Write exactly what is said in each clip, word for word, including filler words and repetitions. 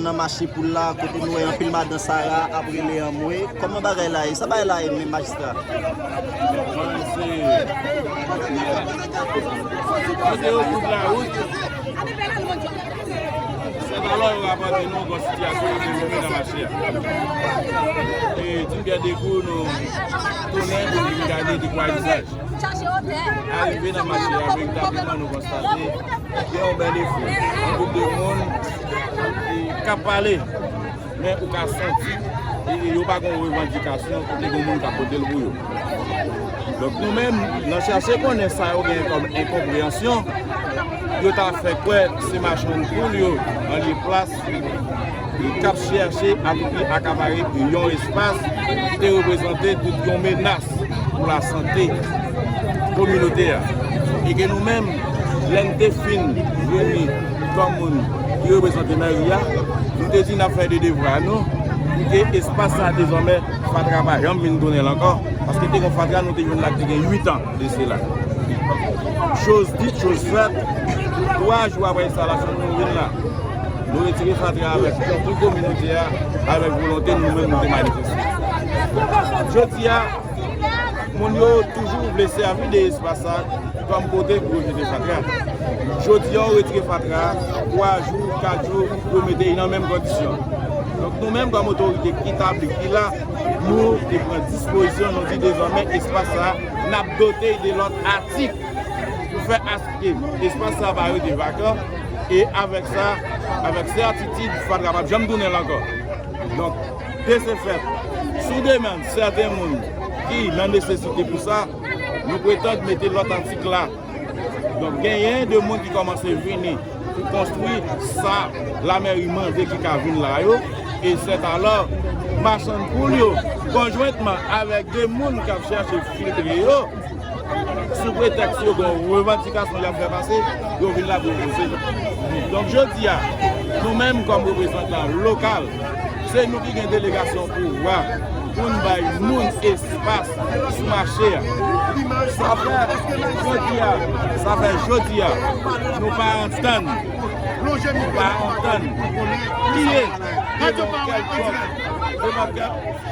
Nan mache Poul la, kote nou wè anpil madan Sara ap rele anmwe. Kòman bagay la ye? Sa bagay la ye menm, majistra? Bon, se, kote yo koud lawout, se pa lò yo rapòte nou yon sitiyasyon yo devlope nan mache a. E Timbya Dekou, nou tounen pou nou gade de kwa izaj. Arive nan mache a, veritableman, nou konstate gen yon bèl efò. Yon gwoup de moun ki ap pale, men ou ka santi e yo pa gen yon revandikasyon kote gen moun k ap pote l pou yo. Donk, nou menm, nan chèche konnen sa yo gen kòm enkonpreyansyon, yo ta fè kwè se machann poul yo, an lye plas, k ap chèche a tou pri akapare yon espas ki te reprezante tout yon menas pou lasante kominote a. E ke nou menm, lè n te fin vini kòm moun ki reprezante mèri a, nou te di n ap fè de devwa nou pou ke espas sa a dezòmè fatra pa janm vin tounen l ankò, paske te gen yon fatra nou te jwenn la ki te gen uit an de sela. Chose dite, chose faite, twa jou apre enstalasyon nou, nou vin la. Nou retire fatra avèk konkou kominote a, avèk volonte nou menm nou te manifeste. Jodi a, moun yo toujou vle sèvi de espas sa kòm kote pou yo jete fatra. Jodi a, yo retire fatra a, twa jou, kat jou, pou yo mete l nan menm kondisyon. Donk, nou menm kòm otorite ki tabli, ki la, nou te pran dispozisyon, nou di dezòmè espas sa, n ap dote de lòt atik pou fè aske espas sa pa rete vakan, e avèk sa, avèk sètitid, fatra p ap janm tounen l ankò. Donk, de ce fait, sou demann sèten moun ki nan nesesite pou sa, nou pretann mete lòt atik la. Donk, genyen de moun ki kòmanse vini pou konstwi sa lamèri mande ki ka vin la yo, e sèt alò, machann poul yo, konjwentman avèk de moun k ap chèche filtre yo, sou pretèks yo gen yon revandikasyon y ap fè pase, yo vin la pou yo poze. Donk, jodi a, nou menm kòm reprezantan lokal, se nou ki gen delegasyon pouvwa pou n bay moun espas sou mache a. Sa fè jodi a, sa fè jodi a, nou pa antann, nou pa antann kiye devan kèlkonk, devan kèl-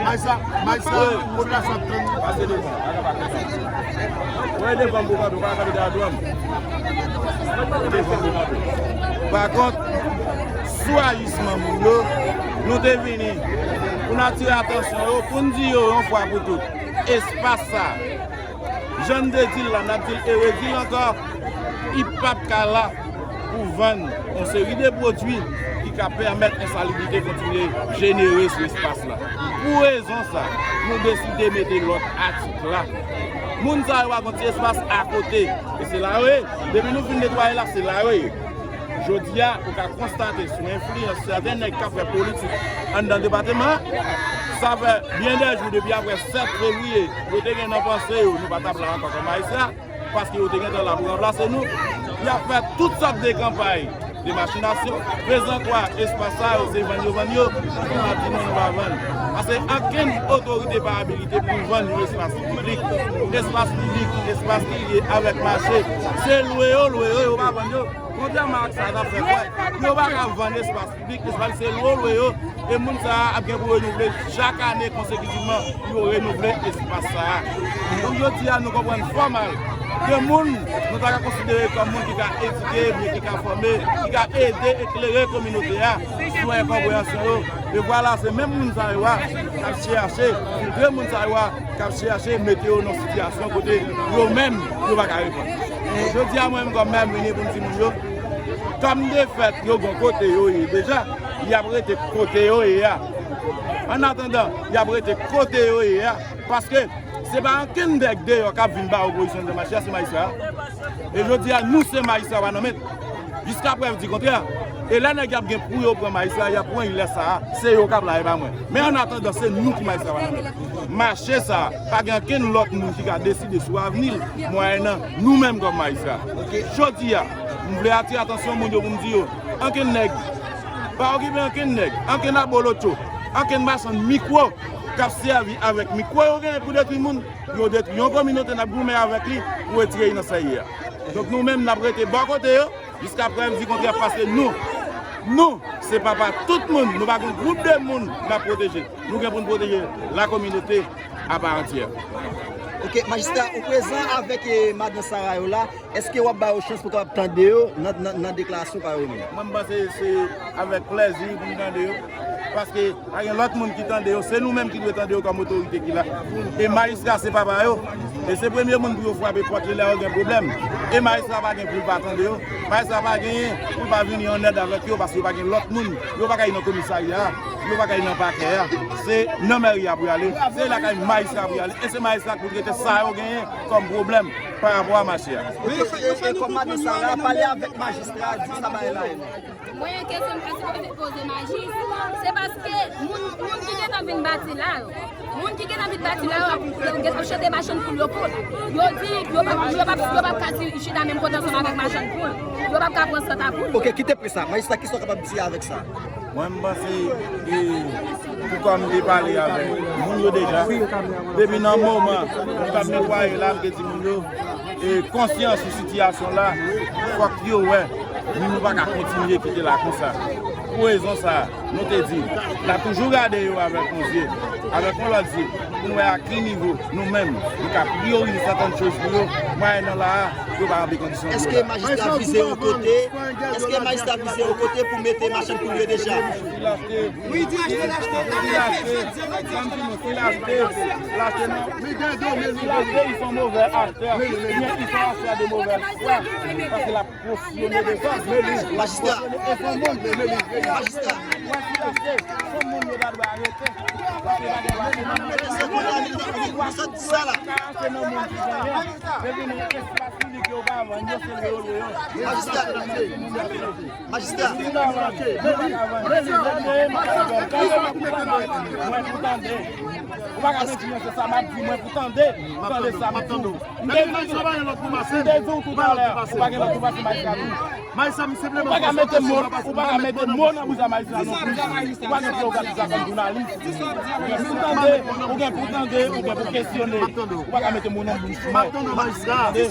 Maysa, Maysa, kote la sa pran? Pase devan, pa gen pa kontan. Wè devan m pou kanpe, pa kanpe dèyè dwèt m. Devan m pou kanpe. Pa kont, sou ajisman moun yo, nou te vini pou n atire atansyon yo, pou n di yo yon fwa pou tout, espas sa, jan n te di l la, n ap di l e redi l ankò, li p ap ka la pou vann yon seri de pwodui ki ka pèmèt ensalibrite kontinye jenere sou espas la. Pou rezon sa, nou deside mete lòt atik la. Moun sa yo pa gen ti espas akote. E se la yo ye. Depi nou fin netwaye la, se la yo ye. Jodi a, ou ka konstate sou enfliyans sèten nèg k ap fè politik anndan depatman an, sa fè byen dè jou depi apre sèt fevriye, yo te gen nan panse yo, nou pa t ap la ankò kòm Ayisyen, paske yo te gentan la pou ranplase nou. Y ap fè tout sòt de kanpay, de machinasyon. Prezan kwa espas sa yo, se vann yo vann yo, nou ap di non, nou pa vann. Paske ankenn otorite pa abilite pou vann yon espas piblik. Espas piblik, espas ki lye avèk mache, se lwe yo lwe yo, yo pa vann yo. Kontrèman ak sa n ap fè kwè, yo pa ka vann espas piblik, espas se lwe yo lwe yo, e moun sa a ap gen pou renouvle chak ane konsekitivman pou yo renouvle espas sa a. Donk, jodi a, nou konprann fò mal ke moun nou ta ka konsidere kòm moun ki ka edike, men ki ka fòme, ki ka ede eklere kominote a sou enkonpreyansyon yo. E vwala, se menm moun sa yo a k ap chèche filtre moun sa yo a, k ap chèche mete yo nan sitiyasyon kote yo menm, yo pa ka reponn. Jodi a, mwen menm kòm mè, m vini pou m di moun yo, kòm de fèt, yo gen kote yo ye deja, y ap rete kote yo ye a. Annatandan, y ap rete kote yo ye a, paske se pa ankenn nèg deyò k ap vin ba opozisyon nan mache a, se majistra a. E jodi a, nou se majistra pa nan men. Jiska prèv di kontrè. E lè nèg y ap gen pou yo pran majistra, y ap pran lè sa a, se yo k ap la, e pa mwen. Men annatandan, se nou ki majistra pa nan men. Mache sa a, pa gen ankenn lòt moun ki ka deside sou avni l, mwayennan nou menm kòm majistra. Jodi a, m vle atire atansyon moun yo pou m di yo, ankenn nèg, pa okipe ankenn nèg, ankenn abolotcho, ankenn machann mikwo k ap sèvi avèk mikwo yo genyen pou detwi moun, pou yo detwi yon kominote n ap goumen avèk li pou retire li nan sa l ye a. Donk, nou menm, n ap rete bò kote yo, Jiskaprèv di kontrè, paske nou, nou, se papa tout moun, nou pa gen gwoup de moun n ap pwoteje. Nou gen pou n pwoteje la kominote apa antyè. Ok, majistra, ou prezan avèk eh, madan Sara yo la, èske w ap ba yo chans pou kapab tande yo nan, nan, nan deklarasyon pa yo menm? Mwen, m panse se avèk plèzi pou m tande yo. Paske pa gen lòt moun ki tande yo, se nou menm ki dwe tande yo kòm otorite ki la. E majistra se papa yo. E se premye moun pou yo frape pòt li lè yo gen pwoblèm. E majistra pa gen pou l pa tande yo. Majistra pa genyen pou l pa vini an èd avèk yo, paske yo pa gen lòt moun. Yo pa ka al nan komisarya a, yo pa ka al nan pakè a. Se nan mèri a pou y ale. Se lakay majistra pou y ale. E se majistra ki pou trete sa yo genyen kòm pwoblèm pa rapò a mache a. Ok, e, e kòm madan Sara, pale avèk majistra, di sa bagay la ye. Mwen, kesyon m ta sipoze poze majis, se paske moun, moun ki gentan vin bati la yo, moun ki gentan vin bati la yo, ap, ap chante machann poul yo pou. Yo di, yo p ap, yo p ap, yo p ap ka di chita menm kote ansanm avèk machann poul. Yo p ap ka pran sant a poul. Ok, kite pri sa. Majistra, kisa w kapab di avèk sa? Mwen, m panse, e, poukwa m te pale avèk moun yo deja. Depi nan moman m t ap netwaye la, m te di moun yo, e, konsyans sou sitiyasyon la, fòk yo wè, nou, nou pa ka kontinye kite la konsa. Pou rezon sa a, nou te di, n ap toujou gade yo avèk yon zye, avèk yon lòt zye, pou n wè a ki nivo nou menm, nou ka priyorize sètèn choz pou yo, mwayennan la a, yo pa ranpli kondisyon pou yo la. Èske majistra vize yon kote? Èske majistra vize yon kote pou mete machann poul yo deja? Si l achte, si l achte, si l achte, si l achte, non. Si l achte, si l achte, ils sont mauvais acteurs. Ou bien ils sont acteurs de mauvaise foi. Paske l ap kosyone de sa. Majistra. Kosyone, e son moun. Majistra. Mwen si l achte, son moun yo ta dwe arete. Paske pa gen lwa. Sa di sa la. Ka achte nan moun ki genyen. Depi nou espas piblik yo pa vann, yo se lwe yo lwe yo. Majistra. Majistra. Mwen pou tande. Ou pa ka mete mwen se sa m ap di, mwen pou tande. Tande sa m ap di. M te di w, m te di w toutalè, ou pa gen lòt pou pase majistra tou. Ou pa ka mete mo, ou pa ka mete mo nan bouch a majistra non plis. Ou pa gen prerogativ sa kòm jounalis. Ou gen pou tande, ou gen pou tande, ou gen pou kesyone. Ou pa ka mete mo nan bouch mwen. Tande.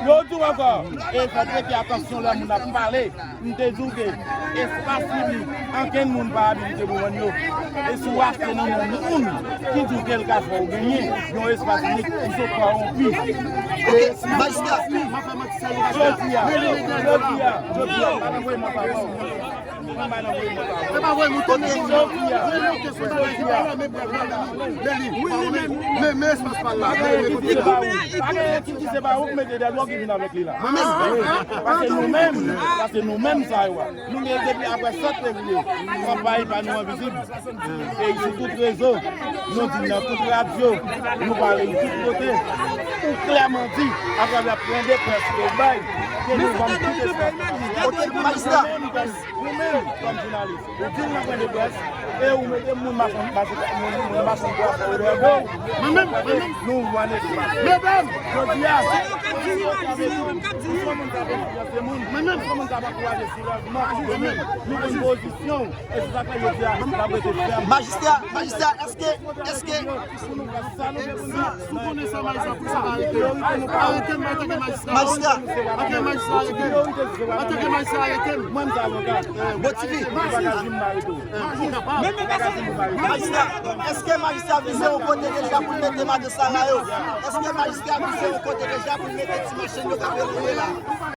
Yo di w ankò, e fò prete atansyon lè moun ap pale. M te di w ke espas piblik, ankenn moun pa abilite pou vann yo. E si w achte nan men yon moun ki di w ke l ka fè w genyen yon espas piblik, ou se kòwonpi. Ok, majistra. Jodi a, jodi a, jodi a, m pa nan voye mò pa w. Mwen pa nan voye mò pa w. E pa voye mò pa w. Jodi a, jodi a. Men li, men, men espas pa l la. Pa gen entitise pa ou, pa gen entitise pa ou k mete dèyè w ki vin avèk li la. Mwen menm. Paske nou menm, paske nou menm sa yo a. Nou gen depi apre sèt fevriye, kanpay pa nou an vizib. E sou tout rezo, nou di nan tout radyo, nou pale tout kote. Ou klèman di, atravè pwen de près ke w bay, ke nou vann tout espas. Ok, majistra. Nou menm, kòm jounalis, ou di l nan pwen de près, e ou mete moun machann, machann, moun, moun machann bwa fò yo dèyè do w. Mwen menm, mwen menm. Nou vann espas. Medam! Jodi a, si w ap di, si w ap di, si w ap di, mwen menm, si w ap ankouraje soulèvman, mwen menm, nou pran pozisyon, e se sa k fè jodi a, n ap rete fèm. Majistra, majistra, èske, èske, si w konnen sa majistra, pou sa pa arete m. Arete m antanke majistra. Majistra. Antanke majistra, arete m. Antanke majistra, arete m. Mwen, m se avoka. Bon, T V. Ou pa ka di m pa arete w. Ou pa ka di m pa arete w. Majistra, èske majistra vize yon kote deja pou l mete madan Sara yo? Èske majistra vize yon kote deja pou l mete ti machann yo k ap rele la?